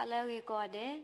ဟါလၢအဂ့ၤကိးဂၤဒဲး,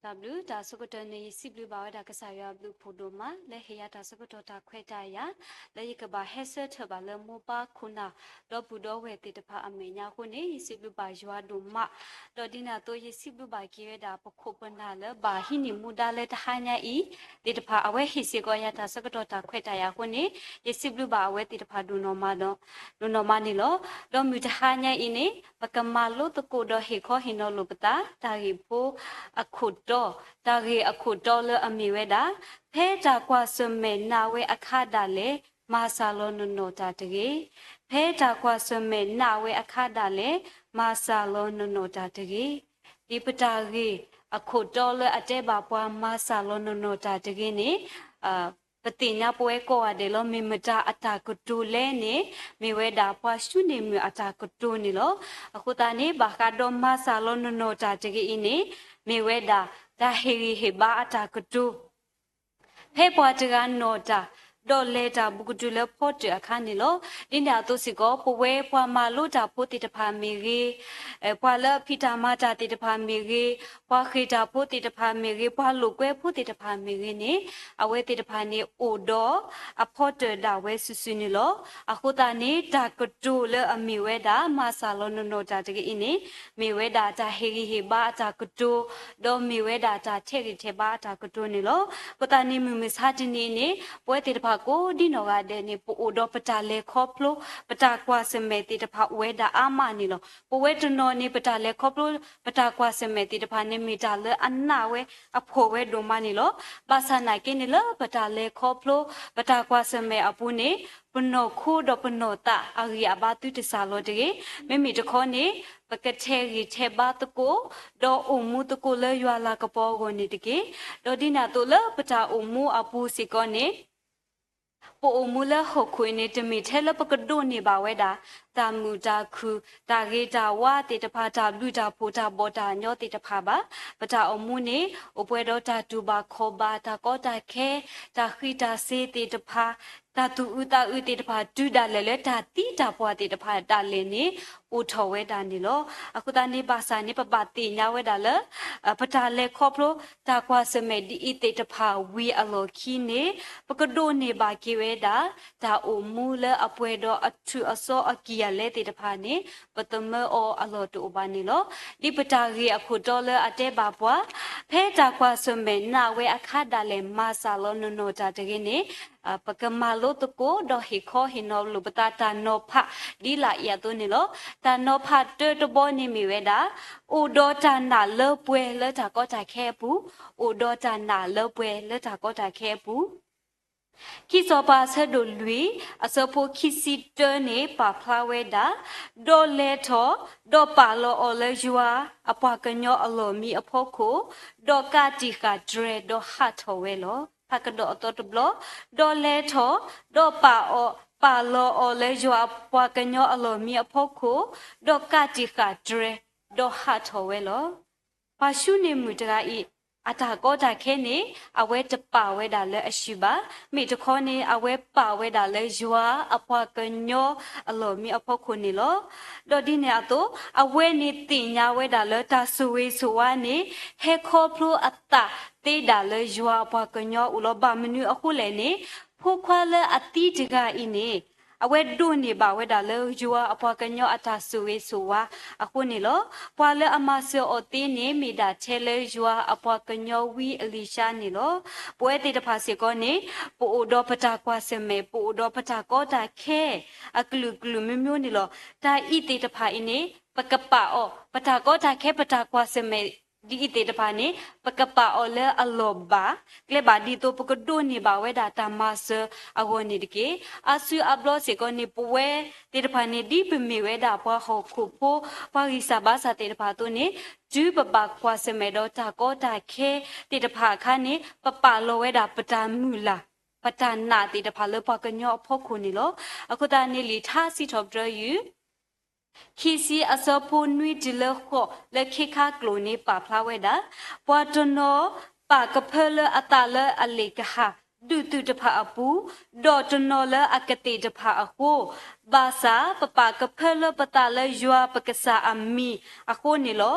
တၢ်ဘျုးတၢ်ဆိကတၢၢ်န့ၣ် ယစံးဘျုးဘၣ်ဝဲဒၣ်ကစၢ်ယွၤအဘျုးအဖှိၣ်ဒိၣ်မး လၢဟ့ၣ်ယၤတၢ်ဆၢကတီၢ်တၢ်ခွဲးတၢ်ယာ် လၢယကဘၣ်ဟဲဆၢထၢၣ်ဘၣ်လၢမိၢ်ပၢ်ခိၣ်နၢ် ဒီပုၢ်ဒီဝဲၢ်သ့ၣ်တဖၣ်အမဲာ်ညါအဃိန့ၣ် ယစံးဘျုးဘၣ်ယွၤဒိၣ်မး, ဒီးဒ်န့ၣ်အသိး ယစံးဘျုးဘၣ်က့ၤဝဲဒၣ်ပခိၣ်ပနၢ်လၢဘၣ်ဟံးန့ၢ်မူဒါလၢတဟါညါအံၤ သ့ၣ်တဖၣ် အဝဲဟ့ၣ်စ့ၢ်ကီးယၤတၢ်ဆၢကတီၢ်တၢ်ခွဲးတၢ်ယာ်အဃိန့ၣ် ယစံးဘျုးဘၣ်အဝဲသ့ၣ်တဖၣ်ဒိၣ်နီၢ်မးဒီး ဒိၣ်နီၢ်မးန့ၣ်လီၤ. ဒီးမုၢ်တဟါညါအံၤန့ၣ် ပကမၤလိသကိးဒီးဟ့ၣ်ခီဟ့ၣ်နီၤလိာ်ပသး တၢ်ဂ့ၢ်ဖိအခိၣ်တီ, တၢ်ဂ့ၢ်အခိၣ်တီလၢအမ့ၢ်ဝဲဒၣ် ဖဲတၢ်ကွၢ်ဆၢၣ်မဲာ်နးဝဲအခါဒၣ်လဲာ် မၤစၢ်လီၤနနီၢ်တၢ်တဂ့ၤ. ဖဲတၢ်ကွၢ်ဆၢၣ်မဲာ်နးဝဲအခါဒၣ်လဲာ် မၤစၢ်လီၤနနီၢ်တၢ်တဂ့ၤ. ဒ်ပတၢ်ဂ့ၢ်အခိၣ်တီလၢအတဲဘၣ်ပှၤမၤစၢ်လီၤနနီၢ်တၢ်တဂ့ၤန့ၣ် ပသ့ၣ်ညါပဝဲကိးဂၤဒဲးလီၤ. မ့ၢ်မတၤအတၢ်ကတိၤလဲၣ်န့ၣ် မ့ၢ်ဝဲဒၣ်ပှၤၡူန့ၢ်မုၢ်အတၢ်ကတိၤန့ၣ်လီၤ. အဃိသတးန့ၣ် ဘၣ်ဃးဒီးမၤစၢ်လီၤနနီၢ်တၢ်တဂ့ၤအံၤန့ၣ် မ့ၢ်ဝဲဒၣ် တၢ်ဟ့ၣ်ဂံၢ်ဟ့ၣ်ဘါအတၢ်ကတိၤ ဖဲပှၤတဂၤနီၢ်တၢ် ဒီးလဲၤတၢ်ဘူးကတုၤလၢဖီတၢၣ်အခါန့ၣ်လီၤ. ဒ်န့ၣ်အသိးစ့ၢ်ကီး ပဝဲပှၤမၤလိတၢ်ဖိသ့ၣ်တဖၣ်မ့ၢ်ဂ့ၤ, ပှၤလၢအဖံးတၢ်မၤတၢ်သ့ၣ်တဖၣ်မ့ၢ်ဂ့ၤ, ပှၤဃ့ၢ်တၢ်ဖိသ့ၣ်တဖၣ်မ့ၢ်ဂ့ၤ, ပှၤလိာ်ကွဲဖိသ့ၣ်တဖၣ်မ့ၢ်ဂ့ၤန့ၣ် အဝဲသ့ၣ်တဖၣ်န့ၣ်အိၣ်ဒီးအဖီတၢၣ်ဒၣ်ဝဲစုာ်စုာ်န့ၣ်လီၤ. အဃိသတးန့ၣ် တၢ်ကတိၤလၢအမ့ၢ်ဝဲဒၣ် မၤစၢ်လီၤနနီၢ်တၢ်တဂ့ၤအံၤန့ၣ် မ့ၢ်ဝဲဒၣ်တၢ်ဟ့ၣ်ဂံၢ်ဟ့ၣ်ဘါအတၢ်ကတိၤ, ဒီးမ့ၢ်ဝဲဒၣ်တၢ်ထဲးဂံၢ်ထဲးဘါအတၢ်ကတိၤန့ၣ်လီၤ. အဃိသတးန့ၣ် မုၢ်မဆါတနံၤအံၤန့ၣ် ပဝဲသ့ၣ်တဖၣ်ကိးဒ်နီၢ်ဂၤဒဲးန့ၣ် ပအိၣ်ဒီးပတၢ်လဲၤခီဖျိ ပတၢ်ကွၢ်ဆၢၣ်မဲာ်သ့ၣ်တဖၣ်အိၣ်ဝဲဒၣ်အါမးန့ၣ်လီၤ. ပဝဲတနီၤန့ၣ် ပတၢ်လဲၤခီဖျိ ပတၢ်ကွၢ်ဆၢၣ်မဲာ်သ့ၣ်တဖၣ်န့ၣ် မ့ၢ်တၢ်လၢအနးဝဲအဖှီၣ်ဝဲဒိၣ်မးန့ၣ်လီၤ. ဘၣ်ဆၣ်နာ်က့န့ၣ်လၢပတၢ်လဲၤခီဖျိ ပတၢ်ကွၢ်ဆၢၣ်မဲာ်အပူၤန့ၣ် ပနီၢ်ခိဒီးပနီၢ်သးအဂံၢ်အဘါသုတစၢ်လီၤတဂ့ၤ. မ့မ့ၢ်တခီန့ၣ် ပကထဲးဂံၢ်ထဲးဘါသကိး ဒီးအိၣ်မူသကိးလၢယွၤလၤကပီၤအဂီၢ်န့ၣ်တက့ၢ်. ဒီးဒ်န့ၣ်အသိးလၢပတၢ်အိၣ်မူအပူၤစ့ၢ်ကီးန့ၣ် ပအိၣ်မူလၢဟီၣ်ခိၣ်အံၤန့ၣ် တမ့ၢ်ထဲလၢပကဒိးန့ၢ်ဘၣ်ဝဲဒၣ် တၢ်မုာ်တၢ်ခုၣ် တၢ်ဂ့ၤတၢ်ဝါသ့ၣ်တဖၣ် တၢ်ဘျုးတၢ်ဖှိၣ် တၢ်ဘီၣ်တၢ်ညီသ့ၣ်တဖၣ်ဘၣ်. ပတၢ်အိၣ်မူန့ၣ် အိၣ်ပှဲၤဒီးတၢ်တူၢ်ဘၣ်ခီၣ်ဘၣ် တၢ်ကီတၢ်ခဲ တၢ်ဃံးတၢ်စ့ၤသ့ၣ်တဖၣ် တၢ်သူၣ်အုးသးအုးသ့ၣ်တဖၣ် တုၤဒၣ်လဲာ်လၢတၢ်သံတၢ်ပှၢ်သ့ၣ်တဖၣ်ဒၣ်လဲာ်န့ၣ် အိၣ်ထီၣ်ဝဲဒၣ်န့ၣ်လီၤ. အဃိသတးန့ၣ် ဘၣ်ဆၣ်န့ၣ် ပဘၣ်သ့ၣ်ညါဝဲဒၣ်လၢ ပတၢ်လဲၤခီဖျိ တၢ်ကွၢ်ဆၢၣ်မဲာ်ဒ်အံၤသ့ၣ်တဖၣ်ဝံၤအလီၢ်ခံန့ၣ် ပကဒိးန့ၢ်ဘၣ်က့ၤဝဲဒၣ် တၢ်အိၣ်မူလၢအပှဲၤဒီးအထူးအစီအကံၢ်အလဲသ့ၣ်တဖၣ်န့ၣ် ပသမၢအီၤအလီၢ်တအိၣ်ဘၣ်န့ၣ်လီၤ. ဒ်ပတၢ်ဂ့ၢ်အခိၣ်တီလၢအတဲဘၣ်ပှၤ ဖဲတၢ်ကွၢ်ဆၢၣ်မဲာ်နးဝဲအခါဒၣ်လဲာ် မၤစၢ်လီၤနနီၢ်တၢ်တဂ့ၤန့ၣ် ပကမၤလိသကိး ဒီးဟ့ၣ်ခီဟ့ၣ်နီၤလိာ်ပသးတၢ်နီၤဖး ဒ်လာ်အံၤအသိးန့ၣ်လီၤ. တၢ်နီၤဖးတၢတဘီန့ၣ်မ့ၢ်ဝဲဒၣ် အိၣ်ဒီးတၢ်နာ်လၢပှဲၤလၢတၢ်ကီတၢ်ခဲအပူၤ, အိၣ်ဒီးတၢ်နာ်လၢပှဲၤလၢတၢ်ကီတၢ်ခဲအပူၤ ခံစီၤပၤအဆၢဒိၣ်လွံၢ် အဆၢဖိခံဆံတၢန့ၣ် ပာ်ဖျါဝဲဒၣ်, ဒီးလဲၤထီၣ်, ဒီးပာ်လီၤအီၤလၢယွၤအပှၤကညီအလီၢ်မံအဖီခိၣ်, ဒီးကးတံာ်ဃာ်တြဲၤ ဒီးဟးထီၣ်ဝဲလီၤ. ဟးကဒီးအသီတဘျီ, ဒီးလဲၤထီၣ်, ဒီးပာ်အီၤ, ပာ်လီၤအီၤလၢယွၤအပှၤကညီအလီၢ်မံအဖီခိၣ်, ဒီးကးတံာ်ဃာ်တြဲၤ, ဒီးဟးထီၣ်ဝဲလီၤ. ပှၤၡူန့ၢ်မုၣ်တဂၤအံၤ အတၢ်ကီတၢ်ခဲန့ၣ် အဝဲတပာ်ဝဲဒၣ်လၢအစုဘၣ်. မ့ၢ်တခီန့ၣ် အဝဲပာ်ဝဲဒၣ်လၢယွၤအပှၤကညီအလီၢ်မံအဖီခိၣ်န့ၣ်လီၤ. ဒီးဒ်န့ၣ်အသိး အဝဲန့ၣ်သ့ၣ်ညါဝဲဒၣ်လၢတၢ်ဆိၣ်ဂ့ၤဆိၣ်ဝါန့ၣ် ဟဲခီဖျိအသးသ့ဒၣ်လၢယွၤအပှၤကညီအအိၣ်လီၤ. ဘၣ်မနုၤအဃိလဲၣ်န့ၣ် ဖိခွါလၢအသံတဂၤအံၤန့ၣ် အဝဲဒိးန့ၢ်ဘၣ်ဝဲဒၣ်လၢယွၤအပှၤကညီအတၢ်ဆိၣ်ဂ့ၤဆိၣ်ဝါအဃိန့ၣ်လီၤ. ပှၤလၢအမၤစၢၤအီၤသ့န့ၣ် မ့ၢ်ဒၣ်ထဲလၢယွၤအပှၤကညီဝံအလံၤၡါန့ၣ်လီၤ. ပဝဲသ့ၣ်တဖၣ်စ့ၢ်ကီးန့ၣ် ပအိၣ်ဒီးပတၢ်ကွၢ်ဆၢၣ်မဲာ် ပအိၣ်ဒီးပတၢ်ကီတၢ်ခဲ အကလုာ်ကလုာ်မျိုးမျိုးန့ၣ်လီၤ. တၢ်အံၤသ့ၣ်တဖၣ်အံၤန့ၣ် ပကပာ်အီၤ ပတၢ်ကီတၢ်ခဲ ပတၢ်ကွၢ်ဆၢၣ်မဲာ် ဒ်အံၤသ့ၣ်တဖၣ်န့ၣ် ပကပာ်အီၤလၢအလီၢ်ဘၣ်. ကျဲဘၣ်ဒ်သိး ပကဒိးန့ၢ်ဘၣ်ဝဲဒၣ်တၢ်မၤစၢၤအဂီၢ်န့ၣ်တက့ၢ်. အါစုအါဘျီစ့ၢ်ကီးန့ၣ် ပဝဲသ့ၣ်တဖၣ်န့ၣ် ဒ်ပမ့ၢ်ဝဲဒၣ်ပှၤဟီၣ်ခိၣ်ဖိ ပှၤဂံၢ်စၢ်ဘါစၢ်သ့ၣ်တဖၣ်အသိးန့ၣ် တုၤပဘၣ်ကွၢ်ဆၢၣ်မဲာ်ဒီးတၢ်ကီတၢ်ခဲသ့ၣ်တဖၣ်အခါန့ၣ် ပပာ်လီၤဝဲဒၣ်ပတၢ်မုၢ်လၢ် ပတၢ်နာ်သ့ၣ်တဖၣ်လၢပှၤကညီအဖီခိၣ်န့ၣ်လီၤ. အဃိသတးန့ၣ် လံာ်ထါစံးထီၣ်ပတြၢၤယုၢ် ခံဆံအဆၢဖိနွံတုၤလၢဃိး လၢခ့ခါကျိာ်န့ၣ် ပာ်ဖျါဝဲဒၣ်, ပှၤတနီၤ ပာ်ကဖၢလၢအသးလၢအလ့ၣ်ကဟၣ် ဒူၣ်သုးတဖၣ်အပူၤ, ဒီးတနီၤလၢအကသ့ၣ်တဖၣ်အဃိ, ဘၣ်ဆၣ်ပပာ်ကဖၢလၢပသးလၢယွၤပကစၢ်အမံၤအဃိန့ၣ်လီၤ.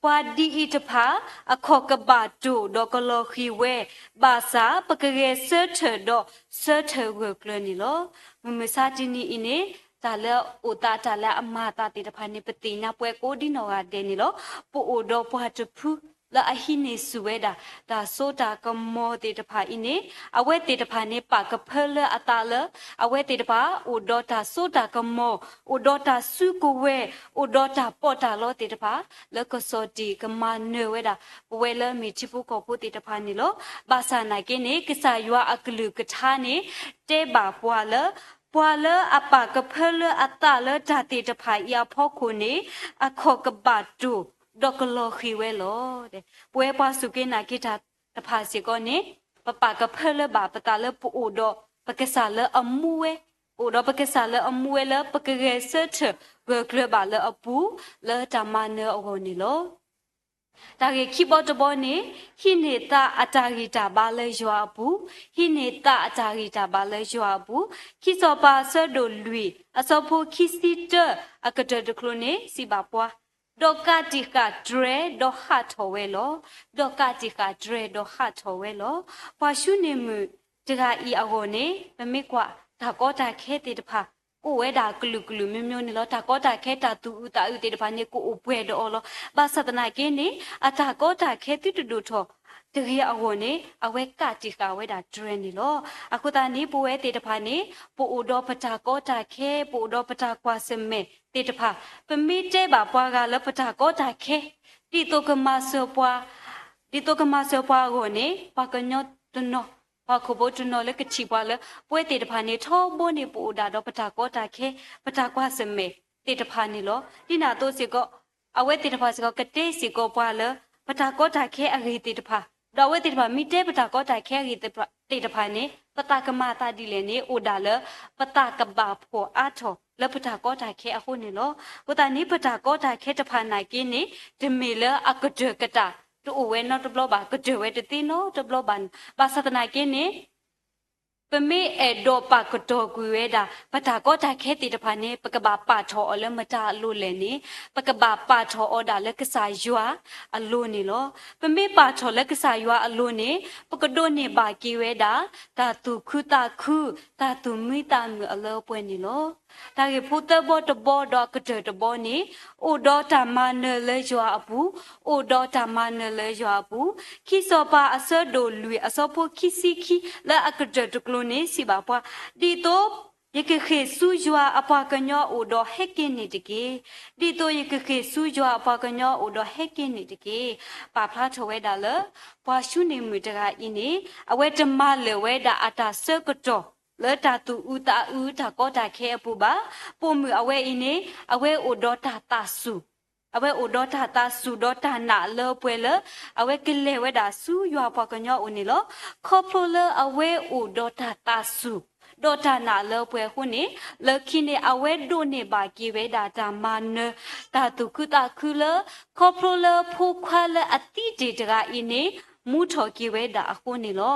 ပှၤဒ်အံၤတဖၣ် အခီၣ်ကဘၣ်တိၢ်ဒီးကလီၤဃံၤဝဲ, ဘၣ်ဆၣ်ပကဂဲၤဆၢထၢၣ်ဒီးဆၢထၢၣ်ဂၢၢ်ကျၢၤန့ၣ်လီၤ. မုၢ်မဆါတနံၤအံၤန့ၣ် တၢ်လၢအအိၣ်သး တၢ်လၢအမၤအသးသ့ၣ်တဖၣ်န့ၣ် ပသ့ၣ်ညါပှဲၤကိးဒ်နီၢ်ဂၤဒဲးန့ၣ်လီၤ. ပအိၣ်ဒီးပှၤတဖု လၢအဟံးန့ၢ်ဆူၣ်ဝဲဒၣ် တၢ်စိတၢ်ကမီၤသ့ၣ်တဖၣ်အံၤန့ၣ် အဝဲသ့ၣ်တဖၣ်န့ၣ် ပာ်ကဖၢလၢအသးလၢ အဝဲသ့ၣ်တဖၣ် အိၣ်ဒီးတၢ်စိတၢ်ကမီၤ, အိၣ်ဒီးတၢ်စုကဝဲၤ, အိၣ်ဒီးတၢ်ပီးတၢ်လီသ့ၣ်တဖၣ် လၢကစီၣ်တ့ၢ်ကမၤနၢၤဝဲဒၣ် ပဝဲလၢမ့ၢ်ထံဖိကီၢ်ဖိသ့ၣ်တဖၣ်န့ၣ်လီၤ. ဘၣ်ဆၣ်နာ်က့န့ၣ် ကစၢ်ယွၤအကလုၢ်ကထါန့ၣ် တဲဘၣ်ပှၤလၢ ပှၤလၢအပာ်ကဖၢလၢအသးလၢတၢ်သ့ၣ်တဖၣ်အံၤအဖီခိၣ်န့ၣ် အခီၣ်ကဘၣ်တိၢ် ဒီးကလီၤဃံၤဝဲလီၤ. ပဝဲပှၤစူၢ်က့ၤနာ်က့ၤတၢ်တဖၣ်စ့ၢ်ကီးန့ၣ် ပပာ်ကဖၢလၢဘၣ်ပသးလၢပအိၣ်ဒီးပကစၢ်လၢအမူဝဲ, ပအိၣ်ဒီးပကစၢ်လၢအမူဝဲလၢပကဂဲၤဆၢထၢၣ်ဂၢၢ်ကျၢၤဘၣ်လၢအပူၤ လၢတၢ်မၤနၢၤအဂီၢ်န့ၣ်လီၤ. တၢ်ဂ့ၢ်ခံဘီတဘီန့ၣ် ဟံးန့ၢ်သးအတၢ်ဂံၢ်တၢ်ဘါလၢယွၤအပူၤ, ဟံးန့ၢ်သးအတၢ်ဂံၢ်တၢ်ဘါလၢယွၤအပူၤ, ခံစီၤပၤအဆၢဒိၣ်လွံၢ် အဆၢဖိခံဆံတၢ အကတၢၢ်တကျိၤန့ၣ် စံးဘၣ်ပှၤ, ဒီးကးတံာ်ဃာ်တြဲၤဒီးဟးထီၣ်ဝဲလီၤ. ဒီးကးတံာ်ဃာ်တြဲၤဒီးဟးထီၣ်ဝဲလီၤ. ပှၤၡူန့ၣ်မုၣ်တဂၤအံၤအဂီၢ်န့ၣ် ပမ့ၢ်ကွၢ်တၢ်ကီတၢ်ခဲသ့ၣ်တဖၣ် အိၣ်ဝဲဒၣ်ကလုာ်ကလုာ်မျိုးမျိုးန့ၣ်လီၤ. တၢ်ကီတၢ်ခဲတၢ်သူၣ်အုးသးအုးသ့ၣ်တဖၣ်န့ၣ် ကအိၣ်ပှဲၤဒီးအီၤလီၤ. ဘၣ်ဆၣ်သနာ်က့န့ၣ် အတၢ်ကီတၢ်ခဲသုတဒိၣ်ထီၣ်တဂ့ၤအဂီၢ်န့ၣ် အဝဲကးတံာ်ဃာ်ဝဲဒၣ်တြဲၤန့ၣ်လီၤ. အဃိသတးန့ၣ် ပဝဲသ့ၣ်တဖၣ်န့ၣ် ပအိၣ်ဒီးပတၢ်ကီတၢ်ခဲ, ပအိၣ်ဒီးပတၢ်ကွၢ်ဆၢၣ်မဲာ်သ့ၣ်တဖၣ်, ပမ့ၢ်တဲဘၣ်ပှၤဂၤလၢပတၢ်ကီတၢ်ခဲ ဒ်သိးကမၤစၢၤပှၤ ဒ်သိးကမၤစၢၤပှၤအဂီၢ်န့ၣ် ပှၤကညီတနီၤ, ပှၤခိၣ်ဖိတနီၤလၢကထံၣ်ပှၤလၢ ပဝဲသ့ၣ်တဖၣ်န့ၣ် ထီဘိန့ၣ်ပအိၣ်ဒၣ်ဒီးပတၢ်ကီတၢ်ခဲ, ပတၢ်ကွၢ်ဆၢၣ်မဲာ်သ့ၣ်တဖၣ်န့ၣ်လီၤ. ဒ်န့ၣ်အသိးစ့ၢ်ကီး အဝဲသ့ၣ်တဖၣ်စ့ၢ်ကီး ကတဲစ့ၢ်ကီးပှၤလၢ ပတၢ်ကီတၢ်ခဲအဂ့ၢ်သ့ၣ်တဖၣ်, ဒီးအဝဲသ့ၣ်တဖၣ်မ့ၢ်တဲပတၢ်ကီတၢ်ခဲအဂ့ၢ်သ့ၣ်တဖၣ်န့ၣ် ပသးကမၤအသးဒ်လဲၣ်န့ၣ် အိၣ်ဒၣ်လၢ ပသးကဘၣ်ဖှီၣ်အါထီၣ်လၢပတၢ်ကီတၢ်ခဲအဃိန့ၣ်လီၤ. အဃိသတးန့ၣ် ပတၢ်ကီတၢ်ခဲတဖၣ်နာ်က့န့ၣ် တမ့ၢ်လၢအကတၢၢ်ကတၢၢ် တအိၣ်ဝဲနီတဘျီဘၣ်, ကတၢၢ်ဝဲတသ့နီတဘျီဘၣ်. ဘၣ်ဆၣ်သနာ်က့န့ၣ် ပမ့ၢ်အဲၣ်ဒိးပာ်ကတီၢ်ကွံာ်ဝဲဒၣ် ပတၢ်ကီတၢ်ခဲသ့ၣ်တဖၣ်န့ၣ် ပကဘၣ်ပာ်ထီၣ်အီၤလၢမတၤအလိၤလဲၣ်န့ၣ် ပကဘၣ်ပာ်ထီၣ်အီၤဒၣ်လၢကစၢ်ယွၤအလိၤန့ၣ်လီၤ. ပမ့ၢ်ပာ်ထီၣ်လၢကစၢ်ယွၤအလိၤန့ၣ် ပကဒိးန့ၢ်ဘၣ်က့ၤဝဲဒၣ် တၢ်သူၣ်ခုသးခု, တၢ်သူၣ်မံသးမုာ်အလၢအပှဲၤန့ၣ်လီၤ. တၢ်ဂ့ၢ်ဖိသၢဘီတဘီဒီးအကတၢၢ်တဘီန့ၣ် အိၣ်ဒီးတၢ်မၤနၢၤလၢယွၤအပူၤ, အိၣ်ဒီးတၢ်မၤနၢၤလၢယွၤအပူၤ, ခံစီၤပၤအဆၢဒိၣ်လွံၢ်အဆၢဖိခံဆံခံ လၢအကတၢၢ်တကျိၤန့ၣ် စံးဘၣ်ပှၤ, ဒ်သိးယကဃ့ၢ်ဆူယွၤအပှၤကညီအအိၣ်ဒီးဟဲက့ၤန့ၢ်တက့ၢ်. ဒ်သိးယကဃ့ၢ်ဆူယွၤအပှၤကညီအအိၣ်ဒီးဟဲက့ၤန့ၢ်တက့ၢ်. ပာ်ဖျါထီၣ်ဝဲဒၣ်လၢ ပှၤၡူန့ၣ်မုၣ်တဂၤအံၤန့ၣ် အဝဲတမၤလၢာ်ဝဲဒၣ်အတၢ်ဆၢကတီၢ် လၢတၢ်သူၣ်အုးသးအုး တၢ်ကီတၢ်ခဲအပူၤဘၣ်. ပိာ်မုၣ်အဝဲအံၤန့ၣ် အဝဲအိၣ်ဒီးတၢ်သးစူၤ, အဝဲအိၣ်ဒီးတၢ်သးစူၤဒီးတၢ်နာ်အလၢအပှဲၤလၢ အဝဲကလဲၤဝဲဒၣ်ဆူယွၤအပှၤကညီအအိၣ်န့ၣ်လီၤ. ခီဖျိလၢအဝဲအိၣ်ဒီးတၢ်သးစူၤ ဒီးတၢ်နာ်အလၢအပှဲၤအဃိန့ၣ် လၢခံန့ၣ် အဝဲဒိးန့ၢ်ဘၣ်က့ၤဝဲဒၣ်တၢ်မၤနၢၤ တၢ်သူၣ်ခုသးခုလၢ ခီဖျိလၢဖိခွါလၢအသံတ့ၢ်တဂၤအံၤန့ၣ် မူထီၣ်က့ၤဝဲဒၣ်အဃိန့ၣ်လီၤ.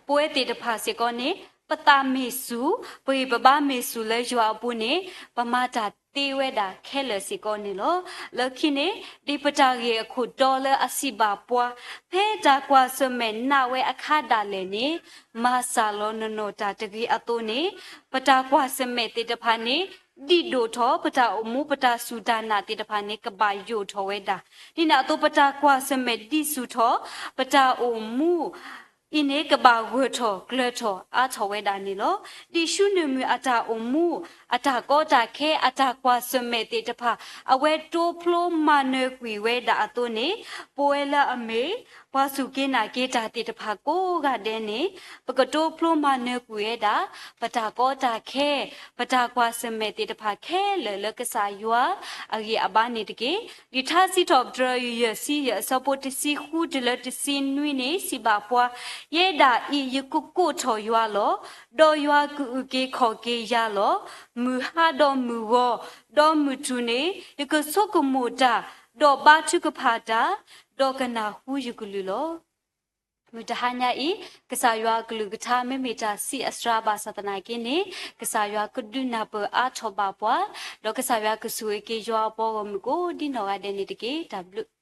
ပဝဲသ့ၣ်တဖၣ်စ့ၢ်ကီးန့ၣ် ပသးမ့ၢ်စူၤ, ပဂံၢ်ပဘါမ့ၢ်စူၤလၢယွၤအပူၤန့ၣ် ပမၤတၢ်သ့ဝဲဒၣ်ခဲလၢာ်စ့ၢ်ကီးန့ၣ်လီၤ. လၢခံန့ၣ် ဒ်ပတၢ်ဂ့ၢ်အခိၣ်တီလၢအစံးဘၣ်ပှၤ ဖဲတၢ်ကွၢ်ဆၢၣ်မဲာ်နာ်ဝဲအခါဒၣ်လဲာ်န့ၣ် မၤစၢ်လီၤနီၢ်နီၢ်တၢ်တဂ့ၤအသိးန့ၣ် ပတၢ်ကွၢ်ဆၢၣ်မဲာ်သ့ၣ်တဖၣ်န့ၣ် ဒံၣ်ဒိၣ်ထီၣ် ပတၢ်အိၣ်မူပတၢ်စူၢ်တၢ်နာ်သ့ၣ်တဖၣ်န့ၣ် ကဘၣ်ယိာ်ထီၣ်ဝဲဒၣ်. ဒ်န့ၣ်အသိး ပတၢ်ကွၢ်ဆၢၣ်မဲာ်ဒံးဆူၣ်ထီၣ် ပတၢ်အိၣ်မူ အံၤန့ၣ် ကဘၣ်ဂၢၢ်ထီၣ်ကျၢၤထီၣ်အါထီၣ်ဝဲဒၣ်န့ၣ်လီၤ. ဒ်ၡူနၢၣ်မုၣ်အတၢ်အိၣ်မူ အတၢ်ကီတၢ်ခဲ အတၢ်ကွၢ်ဆၢၣ်မဲာ်သ့ၣ်တဖၣ် အဝဲတိဖျိမၤနၢၤကွံာ်ဝဲဒၣ်အသိးန့ၣ် ပဝဲလၢအမ့ၢ် ပှၤစူၢ်က့ၤနာ်က့ၤတၢ်သ့ၣ်တဖၣ်ကိးဂၤဒဲးန့ၣ် ပကတိဖျိမၤနၢၤကွံာ်ဝဲဒၣ် ပတၢ်ကီတၢ်ခဲ ပတၢ်ကွၢ်ဆၢၣ်မဲာ်သ့ၣ်တဖၣ်ခဲလၢာ်လၢကစၢ်ယွၤအဂံၢ်အဘါန့ၣ်တက့ၢ်. လံာ်ထါစံးထီၣ်ပတြၢၤ ယဲၢ်ဆံယဲၢ် အဆၢဖိတဆံဃုတုၤလၢတဆံနွံန့ၣ် စံးဘၣ်ပှၤ, ယဲဒၣ်အံၤ ယကကိးထီၣ်ယွၤလီၤ. ဒီးယွၤကအုၣ်က့ၤခီၣ်က့ၤယၤလီၤ. မုၢ်ဟါဒီးမုၢ်ဂီၤ ဒီးမုၢ်ထူၣ်န့ၣ် ယကဆိကမိၣ်တၢ်, ဒီးဘါထုကဖၣ်တၢ်, ဒီးကနၢ်ဟူယကလုၢ်လီၤ. မုၢ်တဟါညါအံၤ ကစၢ်ယွၤအကလုၢ်ကထါ မ့မ့ၢ်တၢ်ဆံးအစှၤဘၣ်ဆၣ်သနာ်က့န့ၣ် ကစၢ်ယွၤကဒုးနၢ်ပၢၢ်အါထီၣ်ဘၣ်ပှၤ, ဒီးကစၢ်ယွၤကဆိၣ်ဂ့ၤက့ၤယွၤအပှၤဂီၢ်မုၢ်ကိးဒ်နီၢ်ဂၤဒဲးန့ၣ်တက့ၢ်. တၢ်ဘျုး